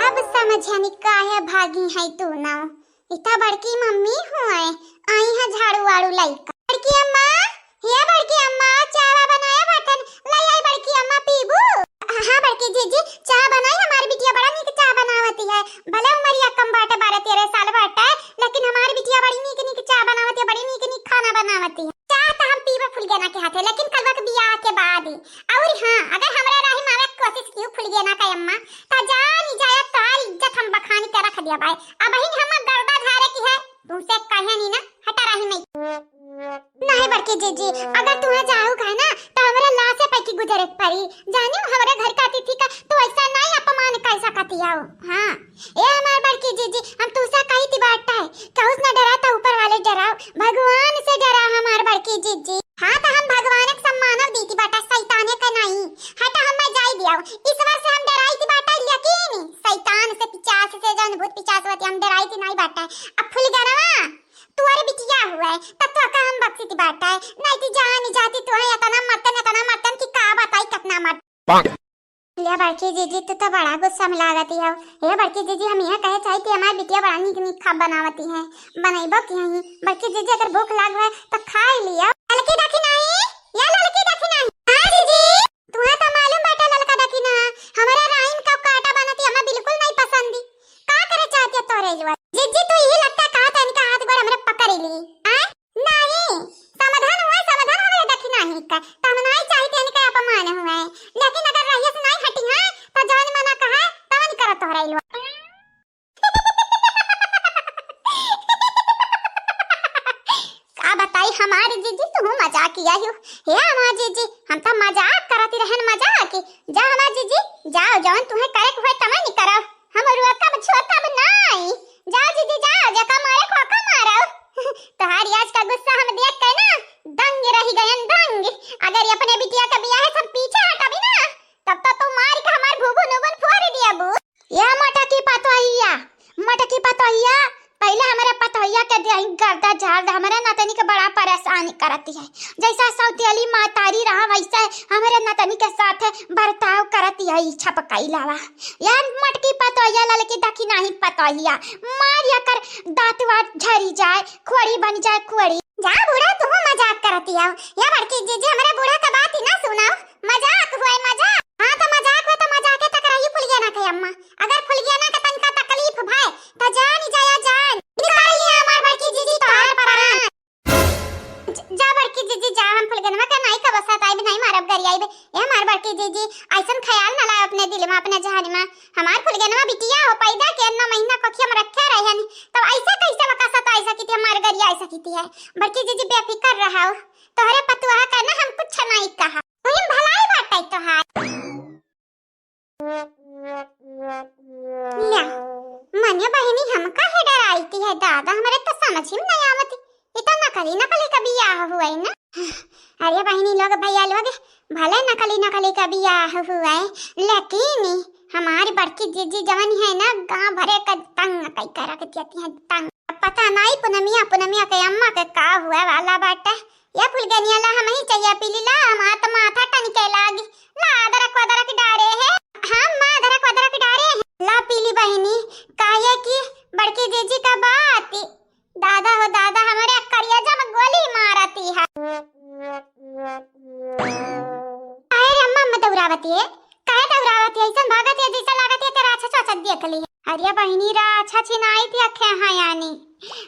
अब समझनी काहे भागी है तू ना, इता बड़की मम्मी हुए, आई है झाड़ू वाड़ू लइका। बड़की अम्मा, हे बड़की अम्मा, चावा बनाया बाटन, ले आई बड़की अम्मा, पीबू? हाँ बड़की जीजी, चाह बनाई, हमारी बिटिया बड़ा नीक चाह बनावती है। भले उमरिया कम बाटे, बारह तेरह साल बाटे, लेकिन हमारी बिटिया बड़ी नीक नीक चाह बनावती है, बड़ी नीक नीक खाना बनावती है। चाह तो हम पीबे फुलगेना के हाथे, लेकिन कलवा के बियाह के बाद ही। और हाँ, अगर हमरा राही में आवे के कोशिश कियो फुलगेना का अम्मा, तो जानी जाया तोहार इज्जत हम बखानी के रख दिया भाई। अबहिन हम गर्दा झारे की है, तुमसे कहे नहीं ना, हटा राही में। नहीं बड़की जीजी, अगर तुहे जाहू का है ना, तो हमरा लाशे पे की गुजरे के पड़ी। जानियो, हमरा घर का अतिथि का तू ऐसा नहीं अपमान कर सकती हो। हाँ, ए हमार बड़की जीजी, हम तुमसे कही थी बात है, कहूँ से ना डरा तो ऊपर वाले डराओ, भगवान से डरा हमार बड़की जीजी। हाँ, तो हम भगवान के सम्मान दीती बाटा, शैताने के नहीं। हटा, हम मैं जाई दियाओ, ईश्वर से हम डराई थी बाटा, लेकिन शैतान से, पिचास से, जौन भूत पिचास होती, हम डराई थी नहीं बाटा। अब फुलगेनवा तोरे बिटिया हुए, तब तो का हम बख्शित बाटे, नहीं तो जान जाती तो है इतना मर्दन, इतना मर्दन कि का बताई कितना मर्दन। ले बड़की जीजी, तू तो बड़ा गुस्सा में लागत ही हो। हे बड़की जीजी, हम यह कहे चाही कि हमार बिटिया बड़ा नीक नीक खाब बनावती है, बनैबो की है। बड़की जीजी, अगर भूख लाग है तो खा ही लिया। ललकी देखी नहीं, या ललकी देखी नहीं। हाँ जीजी। तुहे तो मालूम बाटे ललका देखी ना, हमारा राइन का काटा बनती हमें बिल्कुल नहीं पसंद। का करे चाहती है तोरे जुआ? जीजी, तू यही लगता कहा था इनका हाथ गोड़ हमरे पकड़ ली। आय? नहीं, समाधान हुआ, समाधान हुआ देखी नहीं का। तो हम नहीं चाहते इनका अपमान हुआ है। लेकिन अगर रहिए से नहीं हटी है, तो जौन मना कहा, तवन करो तोहरा इलवा। का बताई हमारी जीजी, तू मजाक किया हो। हे हमार जीजी, हम तो मजाक करत रहन, मजाक। जा हमार जीजी, जाओ, जौन तुम्हें करे के होए, तमन करो। हम रोकब छोकब नाई। जाओ जीजी, जाओ, जेका मारे को ओका मारो। तोहारी आज का गुस्सा हम देख के ना दंग रही गयन, दंग। अगर ये अपने बिटिया का बियाह है, सब पीछे हटबी ना, तब तो तू मार के हमार भूभू नुगुन फोड़ दिया बू। या मोटकी पतोहिया, मोटकी पतोहिया, पहिले हमरे पतोहिया के देही गर्दा झाड़ दे, हमरे नतनी के बड़ा परेशान करती है। जैसा सौतेली मातारी रहा, वैसे हमरे नतनी के साथ बर्ताव करती है, ई छपकैलावा। या मोटकी पतोहिया, ललकी दखिनाही पतोहिया, मार या कर दांत वात झरी जाए, खोड़ी बन जाए, खोड़ी। जा बूढ़ा, तू मजाक करती हो। या बड़की जीजी, हमरे बूढ़ा का बात ही ना सुनाओ। मजाक हुए, मजाक। हाँ, तो मजाक हुए, तो मजाके तक रही फुलगेना के अम्मा। अगर फुलगेना के तनका तकलीफ भय, तो जान जाया जान। निकाल लिया हमार बड़की जीजी तोहार प्राण। ज-, जा बड़की जीजी, जा, हम फुलगेनवा के नाई कबो सताइब, नाई मारब, गरियाइब। ए हमार बड़की जीजी, ऐसन ख्याल न लाओ अपने दिल में, अपने जहन में। हमार फुलगेनवा बिटिया हो, पैदा के नौ महीना कोखिया में रखे रहन, तब ऐसे कैसे वका सताई सकी थी, हमार गरियाई सकी थी है। बड़की जीजी बेफिकर रहो, तोहरे पतोहा का ना हम कुछ नाई कहा, वही भलाई बाटे तोहार। ल्या, मने बहिनी हम काहे डराइती है दादा, हमरे तो समझ में नहीं आवत। ई तो नकली नकली का बियाह हुआ है ना। अरे बहिनी लोग, भैया लोग, भले नकली नकली का बियाह हुआ है, लेकिन हमारी बड़की जीजी जवन है ना, गांव भरे का तंग कई कर रख देती है, तंग। अब पता नहीं पुनमिया, पुनमिया के अम्मा के का हुआ वाला बाटे। या फुलगनिया ला, हम ही चाहिए पीली ला, हमार तो माथा टनके लागी। ला अदरक वदरक डारे है, हम माँ अदरक वदरक डारे है। ला पीली बहिनी, काहे कि बड़की जीजी का बात, दादा हो दादा, हमरे करिया जब गोली मारती है। काहे रे अम्मा, अम्मा दौरावती है? काहे दौरावत है? ऐसन भागत है जैसे लागत है कि राक्षस वाक्षस देख ली है। अरे बहिनी, राक्षस ही नाई देखे हैं यानी,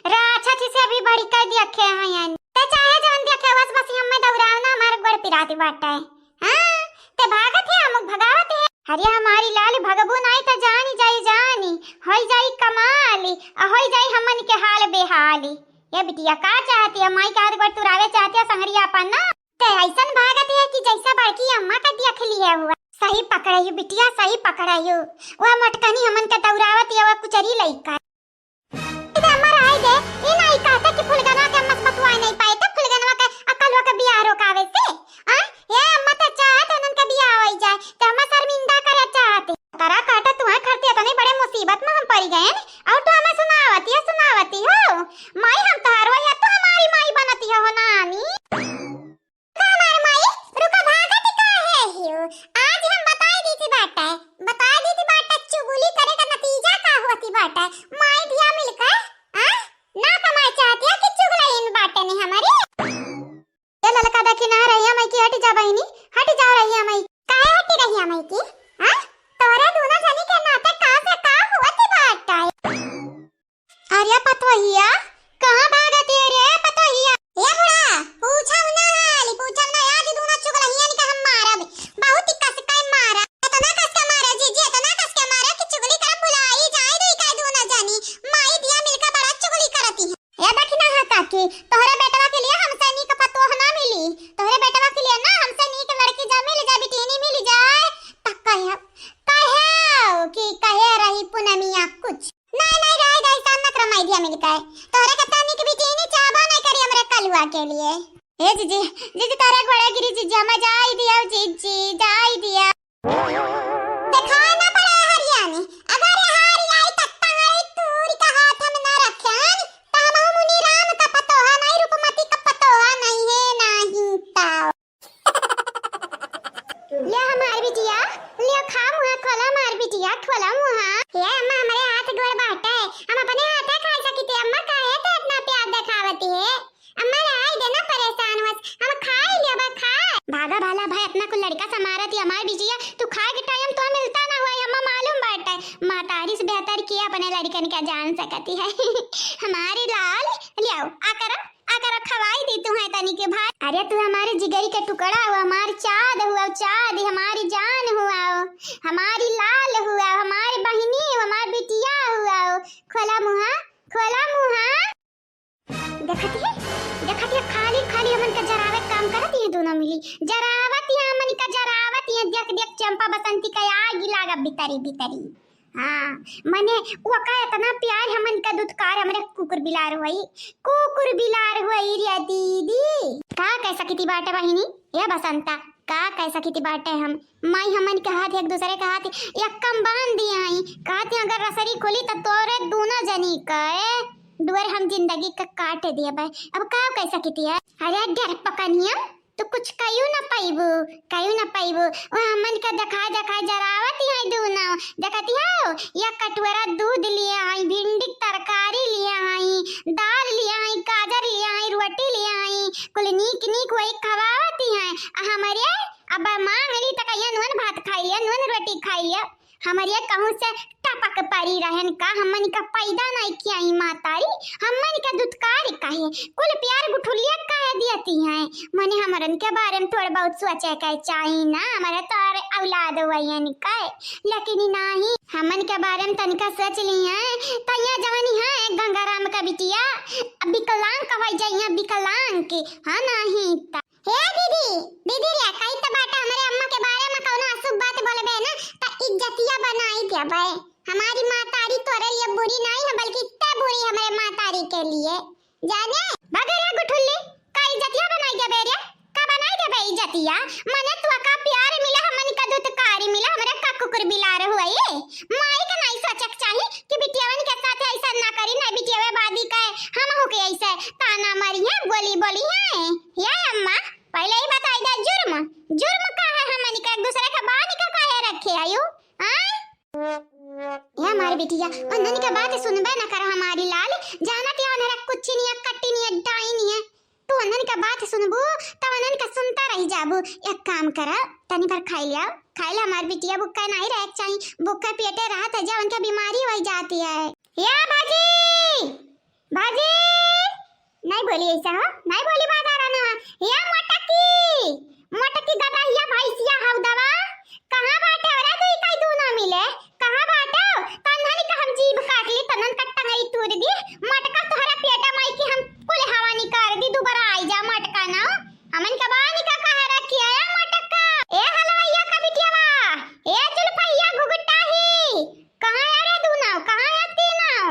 राक्षस से भी बढ़ कर देखे हैं यानी। ते चाहे जवन देखे, बस बस हमें दौराव ना, हमारे गोड़ पिराती बाटे। हाँ, ते भागत है, अमुक भगावत है। अरे हमारी लाल, भगबू नाई तो जानी जाई जानी, होई जाई कमाली, आ होई जाई हमन के हाल बेहाली। ये बिटिया का चाहती है? माई के हाथ गोड़ तुरावे चाहती है संगरिया अपन ना। ते ऐसन भागत है कि जैसा बड़की अम्मा का देख लिया हुआ। सही पकड़े हो बिटिया, सही पकड़े हो। वह मटकनी हमन के दौरावत है, वह कुचरी लइका। इधर अम्मा रहाई दे, ई नाई कहते कि फुलगनवा के अम्मा से बतुआए नहीं पाए, तो फुलगनवा के अकलवा के बियाह रोकावे से। आ? ये अम्मा तो चाहत उन्हन के बियाह होई जाए, तो अम्मा शर्मिंदा करे चाहती। तरा काटा तुम्हें खरती, इतनी बड़े मुसीबत में हम पड़ गए हैं, और तू हमें सुनावती है, सुनावती हो। माई हम तोहार वही, तो हमारी माई बनती हो नानी। का हमार माई, रुका, भागत काहे हियो? आज हम बताई दीती बाटे, बताई दीती बाटे, चुगली करे का नतीजा का होती बाटे। माई धिया मिलकर, आ? ना कमाए चाहती है कि चुगलाइन बाटे ने हमारी। ये ललका देखी ना रहिया माई की, हट जा बहिनी, हट जा रहिया माई। काहे हटी रहिया माई की? आ? तोरे दोनों जनी के नाते का से का होती बाटे? अरे पतोहिया, कहाँ भागत है रे पतोहिया? ए बुढ़ा, पूछा ना हाल, पूछा ना, आज दूना चुगलहियन के हम मारब। बहुत ही कस के मारा, इतना कस के मारा जीजी, इतना कस के मारा कि चुगली करब भुलाई जाए दो का दूना जानी। माई धिया मिलकर बड़ा चुगली करती है। ए दखिना हा काकी, तोहरे बेटवा के लिए हमसे नीक पतोह ना मिली, तोहरे बेटवा के लिए ना हमसे नीक लड़की जा मिल जाए, बिटिनी मिल जाए, त कहे, कहे कि कहे रही पुनमिया कुछ। नहीं, नहीं, रहे दे, ऐसा न करो, माई धिया मिल के। तोहरे के तनी के बिटिनी चाहबो नहीं करी हमरे कलुआ के लिए। ए जीजी, जीजी, तारे गोड़े गिरी जीजी, हमें जाई दिया, जीजी, जाई दिया। दिखाए ना पड़े हरियाणी, अगर ये हारी आई त तारी तूरी का हाथ हम ना रखेन, त हम मुनि राम का पतोहा नहीं, रूपमती का पतोहा नहीं है, नहीं तो। ले हमार बिटिया, ले खा मुहा, खोला हमार बिटिया, खोला मुहा। हे अम्मा, हमरे हाथ गोड़ बाटे, हम अपने हाथे खा सकिते। अम्मा, काहे ते इतना प्यार देखावती है? अम्मा, रहाई देना परेशान वस, हम खाई लेबा, खा। भागा भाला भाई, अपना कुल लड़का समारत ही हमार बिटिया, तू खाए के टाइम तो मिलता ना हुआ, अम्मा मालूम बाटे। महतारी से बेहतर किया अपने लड़कन का जान सकती है। हमारी लाल, ले आओ, आ करो। अगर खवाई दी तुम्हें तनी के भाई। अरे तू हमारे जिगरी के टुकड़ा हो, हमार चाँद हुआ, चाँद हमारी जान हुआ हो, हमारी लाल हुआ, हमारी बहिनी हो, हमार बिटिया हुआ हो। खोला मुहा, खोला मुहा। देखत है, देखत है, खाली खाली हमन का जरावे काम करत है दोनों मिली। जरावत है हमन का, जरावत है। देख देख चंपा बसंती का आग लागा भीतरी भीतरी। हाँ, मने ओका इतना प्यार हमन का दुत्कार हमरे कुकुर बिलार होई, कुकुर बिलार होई रे दीदी। का कह सकिती बाटे बहिनी, ए बसंता, का कह सकिती बाटे हम? माई हमन के हाथ एक दूसरे के हाथ एक कम बांध दिया आई, कहती अगर रसरी खोली त तोरे दोनों जनी के दुआर हम जिंदगी का काट देबे। अब का कह सकिती है? अरे डर पकनिया, तू कुछ कहियो ना पाइबू, कहियो ना पाइबू। ओ हमन का देखाए देखाए जरावत है दूनो। देखती हो, या कटोरा दूध लिए आई, भिंडी के तरकारी लिए आई, दाल लिए आई, गाजर लिए आई, रोटी लिए आई, कुल नीक नीक वही खवावत है। आ हमरे अब मांग ली त कहिया नून भात खाई लिया, नून रोटी खाई लिया। हमरे कहूँ से टपक परी रहन का, हमन का पैदा नहीं किया ही मातारी, हमन का दुत्कार काहे, कुल प्यार गुठुलिया काहे दियती हैं। मने हमरन के बारे में थोड़ा बहुत सोचे के चाही ना, हमरे तोरे औलाद दवाइयन का, लेकिन ई नाही, हमन के बारे में तनिका सोच लिहे, त यहाँ जवानी है गंगाराम का बिटिया, अब विकलांग कहवाई जाई है, विकलांग के, हाँ नाही त। हे दीदी, दीदी रे, कही त बाटा हमरे अम्मा के बारे में कौनो अशुभ बात बोलबे ना, त इज्जतिया बनाई देबे। हमारी महतारी तोरे लिए बुरी नाही है, बल्कि इतने बुरी हमरे महतारी के लिए। जाने? बगैर गुठुल्ली, का इज्जतिया बनाई देबे रे? का बनाई देबे इज्जतिया? मने तू का प्यार मिला, हमन का दुत्कारी मिला, हमरे का कुकुर बिलार हुआ ये? माई के नाही सोचे के चाही कि बिटियावन के साथ ऐसा ना करी, ना बिटियावे बादी का हम हो के ऐसे ताना मारी है, बोली बोली है। ये अम्मा, पहले ही बताई दे जुर्म, जुर्म का है हमन का एक दूसरे का बानी का काहे रखे आयु? आय? ए हमारी बिटिया, उन्हन के बात सुनबे न कर हमारी लाल, जानत या उन्हरा कुछ नहीं है, कट्टी नहीं है, डाई नहीं है। तू उन्हन के बात सुनबू, तब उन्हन के सुनता रह जाबू। एक काम कर, तनी भर खाई लिया, खाई ले हमारी बिटिया, भूखा नहीं रहे के चाही, भूखा पेटे रहत है, जा उनके बीमारी हो जाती है। या बाजी, बाजी, नहीं बोली ऐसा हो, नहीं बोली बाजार आना। या मोटकी, मोटकी गदहिया भैंसिया हौ दवा, कहाँ बाटे हो रे तू, इकाई दू ना मिले, कहाँ बाटे हो? तन्हन का हम जीभ काट ली, तन्हन का टंगई तूर दी, मटका तोहरा पेटा माई की हम कुल हवा निकाल दी, दोबारा आई जा मटका ना। हमन का बानी का कहा रखी है मटका? ए हलवैया का बिटियावा, ए चुलपैया घुघुटाही, कहाँ है रे दू नाव, कहाँ है तीन नाव?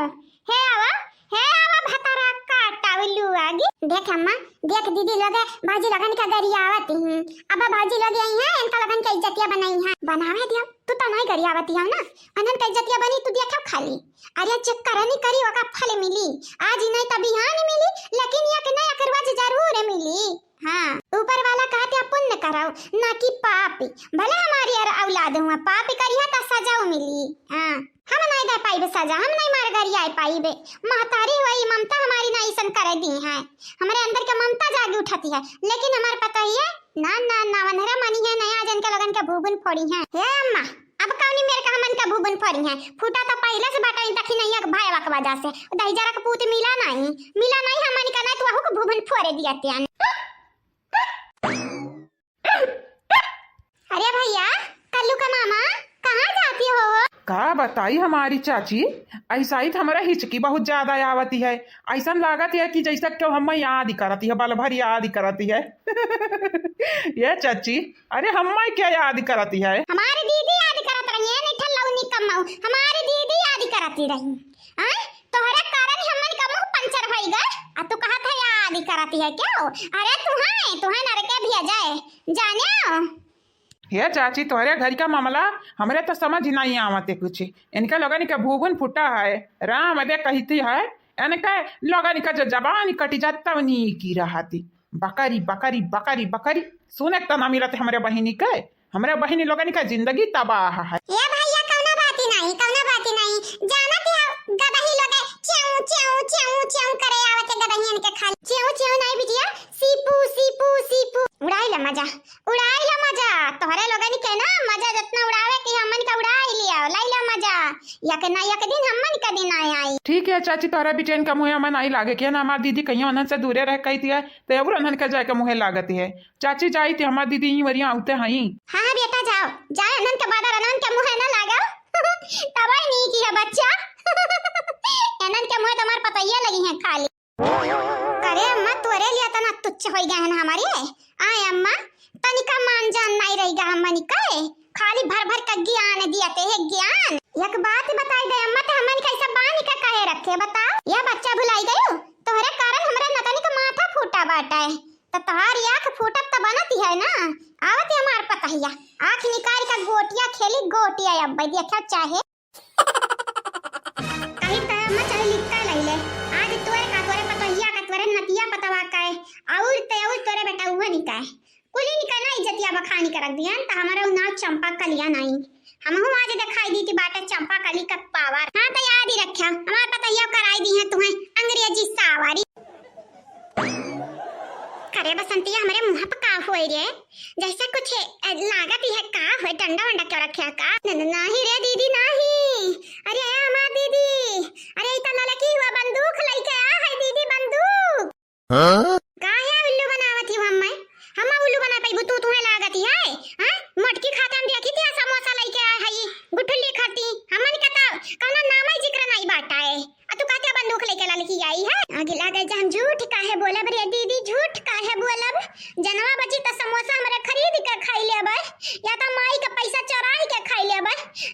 हे आवा, हे आवा भतरा काटा उल्लू आगी। देख अम्मा, देख दीदी लोग, बाजी लोगन का गरियावत ही। अब बाजी लोग आई हैं, इनका लोगन के इज्जतिया बनाई है। बनावे दिया, तू तो नहीं गरियावती है ना, अनन का इज्जतिया बनी, तू देखा खाली। अरे चेक करनी करी, ओका फल मिली, आज नहीं त बिहान मिली, लेकिन एक न एक रोज जरूर मिली। हाँ, ऊपर वाला कहते हैं पुण्य कराओ, ना कि पाप। भले हमारी अर औलाद हुआ, पाप करिया त सजाओ मिली। हाँ, हम नहीं दे पाइबे सजा, हम नहीं मार गरियाए पाइबे। महतारी हुआ ई ममता हमारी ना ऐसन करे दी है, हमरे अंदर के ममता जागी उठती है, लेकिन हमारे पता ही है ना, ना, ना, वनहरा मनी है, नया जन के लगन के भूबुन फोड़ी है। हे अम्मा, अब कौनी मेर का हमन का भूबुन फोड़ी है, फूटा तो पहले से बाटा, इन तक ही नहीं है, भाई वक वजह से दही जरा के पूत मिला नहीं, मिला नहीं, हमन का नहीं तो वहू को भूबुन फोड़े दिया त्यान। अरे भैया, कल्लू का मामा, कहाँ जाती हो? का बताई हमारी चाची, ऐसा ही तो हमारा हिचकी बहुत ज्यादा आवती है। ऐसा लागत है कि जैसे क्यों हम याद ही करती है, बल भर याद ही करती है। ये चाची, अरे हम क्या याद करती है? हमारी दीदी याद करत रही है, निठल लौनी कमाऊ, हमारी दीदी याद करती रही। आय? तोहरे कारण हमन का मुंह पंचर होई गए, आ तू कहत है याद करती है क्या? अरे तू है, तू है नरके भी आ जाए, जाने? हे चाची, तोहरे घर का मामला हमरे तो समझ नहीं आवते कुछ। इनका लोगन के भूगुन फूटा है, राम दे कहती है, इनका लोगन का जो जबान कटी जात तब नीकी रहती। बकरी, बकरी, बकरी, बकरी, सुने त ना मिलत हमरे बहिनी के, हमरे बहिनी लोगन का जिंदगी तबाह है। ए भैया, कौनो बात ही नहीं, कौनो बात ही नहीं। जानत है गदही लोग चेऊ, चेऊ, चेऊ, चेऊ करे आवत है गदहियन के खाली। चेऊ, चेऊ नहीं बिटिया, सीपू, सीपू, सीपू। उड़ाई ले मजा। उड़ाई ला मजा, तोहरे लोगन के ना मजा जितना उड़ावे के हमन का उड़ाई लिया, लाई ला मजा। यक ना यक दिन हमन का दिन आए आई। ठीक है चाची, तोहरा बिटियन का मुँहे मन आई लागे के ना, हमार दीदी कहियो उन्हन से दूरे रह कही दिया, तो एगो उन्हन के जाए के मुँहे लागत है। चाची जाई ती, हमार दीदी ई वरिया आउते हई। हाँ, हाँ बेटा जाओ, जाओ उन्हन के बादर उन्हन के मुँहे ना लागो। तबाही नहीं किया बच्चा। इन्हन के मुँहे तुम्हार पतैया लगी है खाली। करे अम्मा, तोरे लिए तना तुच्छ होई गए हैं हमारे। आय अम्मा, तनिका मान जान नहीं रही गा हमनी के। खाली भर भर का ज्ञान दिया ते है ज्ञान। एक बात बताई दे अम्मा, ते हमनी कैसे बानी का कहे रखे बताओ? यह बच्चा भुलाई गयो, तोहरे कारण हमरा नतनी का माथा फूटा बाटा है। तो तोहार आँख फूटत तो बनती है ना, आवत है हमार पतहिया, आँख निकाल का गोटिया खेली गोटिया। अब देखा चाहे कहीं तय अम्मा चाहे लिख कर लई ले। आज तोरे का, तोरे पतोहिया का, तोरे नतिया पतवा का है, और ते और तोरे बेटा उहे नहीं का है। कुली निका ना इज्जतिया बखानी कर रख दिया, त हमारा नाम चंपा कलिया नहीं। हमहू आज दिखाई दी थी बाटे चंपा कली का पावर। हाँ, तो याद ही रखा, हमारे पतोहिया कराई दी है तुम्हें अंग्रेजी सावारी। करे बसंतिया, हमरे मुँह पर का होए रे? जैसे कुछ, अ, लागत ही है का होए, डंडा वंडा क्यों रखे है का? न-, न-, नाही रे दीदी, नाही। अरे ए हमार दीदी, अरे ई त ललकी हुआ बंदूक लइके आ है दीदी, बंदूक। हाँ? काहे उल्लू बनावत ही हम्मे? हम्मे उल्लू बना पाइबू तू, तुम्हें लागत ही है? हाँ? मोटकी खाते हम देखी थी समोसा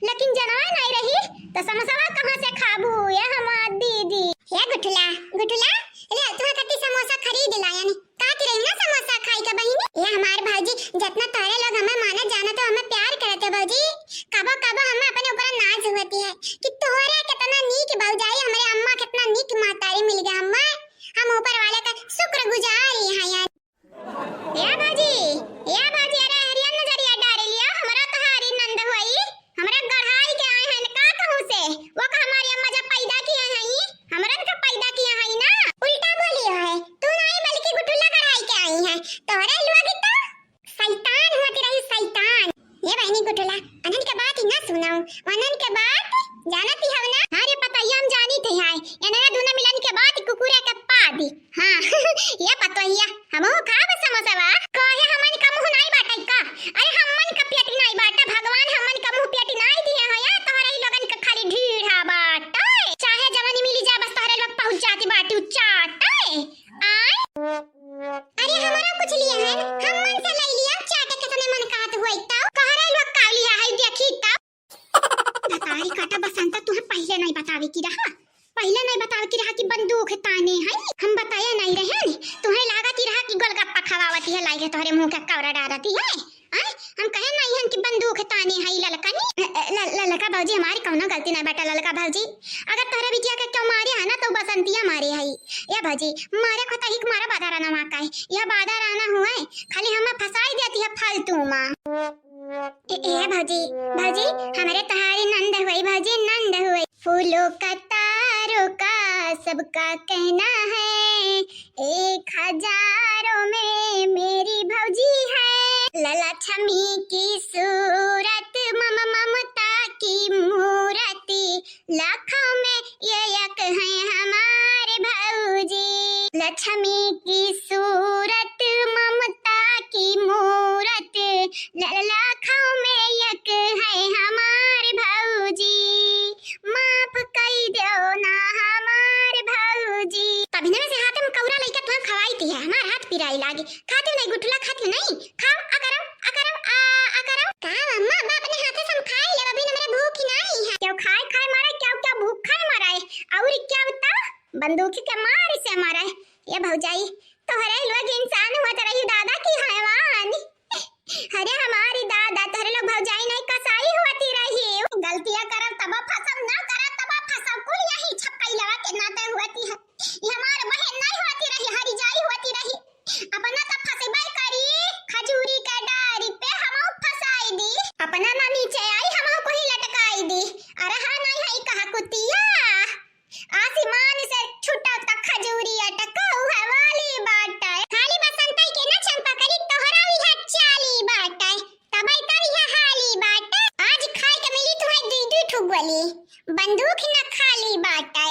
लेकिन जनवा नहीं रही, तो समोसवा कहाँ से खाबू, ये हमार दीदी? हे गुठला, गुठला, ले, तुहा कती समोसा खरीद लायन। का की रही ना समोसा खाई का बहिनी? ये हमार भौजी, जितना तोहरे लोग हमें मानत जानत हो, हमें प्यार करत हो भौजी, कबो कबो हमें अपने ऊपर नाज होती है कि तोहरे कितना नीक भौजाई, हमरे अम्मा कितना नीक महतारी मिल गया अम्मा। हम ऊपर वाले का शुक्रगुजार ही हैं यार। या भौजी, या भौजी, अरे हरिया नजरिया डारे लिया, हमरा तोहारी नंद हुई, हमरा गढ़ाई के आए हैं, का कहूँ से, वो का हमारी अम्मा जब पैदा किए हैं, हमरन का पैदा किए हैं ना, उल्टा बोली है, तू नहीं बल्कि गुठुला गढ़ाई के आई है, तोहरे लोग तो शैतान होती रही, शैतान। ये बहनी गुठुला, अनन के बात ही ना सुनाओ, अनन के बात जानती हव ना? अरे पतैया हम जानी थे हाय, इन्हें दोनों मिलन के बाद कुकुरे के पादी। हाँ, ये पतोहिया, हमहू खाब समोसवा। कहे हमन का मुँह नाई बाटै का? अरे हमन का पेट नाई बाटा, भगवान हमन का मुँह पेट नाई दिए हो, या तोहरे ही लोगन का खाली ढीढ़ा बाटै। चाहे जवन मिली जा, बस तोहरे लोग पहुँच जाती बाटी चाटै। आय? अरे हमारा कुछ लिए है, हमन से ले लिया, चाटे के तने मन कहत हुई तब। तोहरे लोग का लिया है, देखी तब। बतारी काटा बसंता, तुहे पहिले नहीं बतावे की रहा, पहिले नहीं बतावे की रहा कि बंदूक ताने है। हम बताया नहीं रहे न, तुहे लागत ही रहा कि गोलगप्पा खवावती है, लाइके तोहरे मुँह के कौरा डारती है। आय, हम कहे नहीं हन कि बंदूक ताने है ललकनी, ल-, ल-, ललका भौजी, हमारी कौनो गलती नहीं बाटा ललका भौजी। अगर तोहरे बिटिया के क्यों मारे है ना, तो बसंतिया मारे है। या भौजी, मारे को तहिक मारा बादा रहना वहाँ का है, यह बादा रहना हुआ है, खाली हमें फंसाई देती है फालतू मा। ए, ए भौजी, भौजी, हमरे तोहारी नंद हुई भौजी, नंद हुई। फूलों का तारों का सबका कहना है, एक हजारों में मेरी भौजी है। ललक्ष्मी की सूरत मम ममता की मूरति, लाखों में ये एक है हमार भौजी। लक्ष्मी की सूरत ममता की मूरत, ल-, लाखों में एक है हमार भौजी। माफ कई दो ना हमार भौजी। तभी ना से हाथे में कौरा लइका तुहा खवाई थी है, हमार हाथ पिराई लागे। खाते नहीं गुठला, खाते नहीं। खाओ, अकरम, अकरम, आ, अकरम। का अम्मा, बा अपने हाथे से हम खाई लेब, अभी हमरे भूख ही नहीं है। क्यों खाए, खाए मरा, क्या, क्या भूख खाए मरा है? और क्या बता, बंदूकी के मार से मरा है। ये भौजाई, तोहरे लोग इंसान हुआ तो रही दादा की हैवान। अरे हमारी दादा, तोहरे लोग भौजाई नहीं कसाई हुआ ती रही। गलतियां करब तब फसब, ना करब तब फसब, कुल यही छक्कई लगा के नाते हुआ ती है। ये हमार बहन नहीं हुआ ती रही, हरी जाई हुआ ती रही। अपना तो फंसबे करी, खजूरी के डारी पे हमहू फंसाई दी। अपना ना नीचे आई, हमहू को ही लटकाई दी। अरे हाँ नहीं है कहा कुतिया, आसमान से छूटा त खजूरी अटका उहे वाली बाटे। खाली बसंतई के ना चंपा करी, तोहरा भी है चाली बाटे। तबई तरी है हाली बाटे। आज खाए के मिली तुम्हें दुई दुई ठो गोली, बंदूक न खाली बाटे।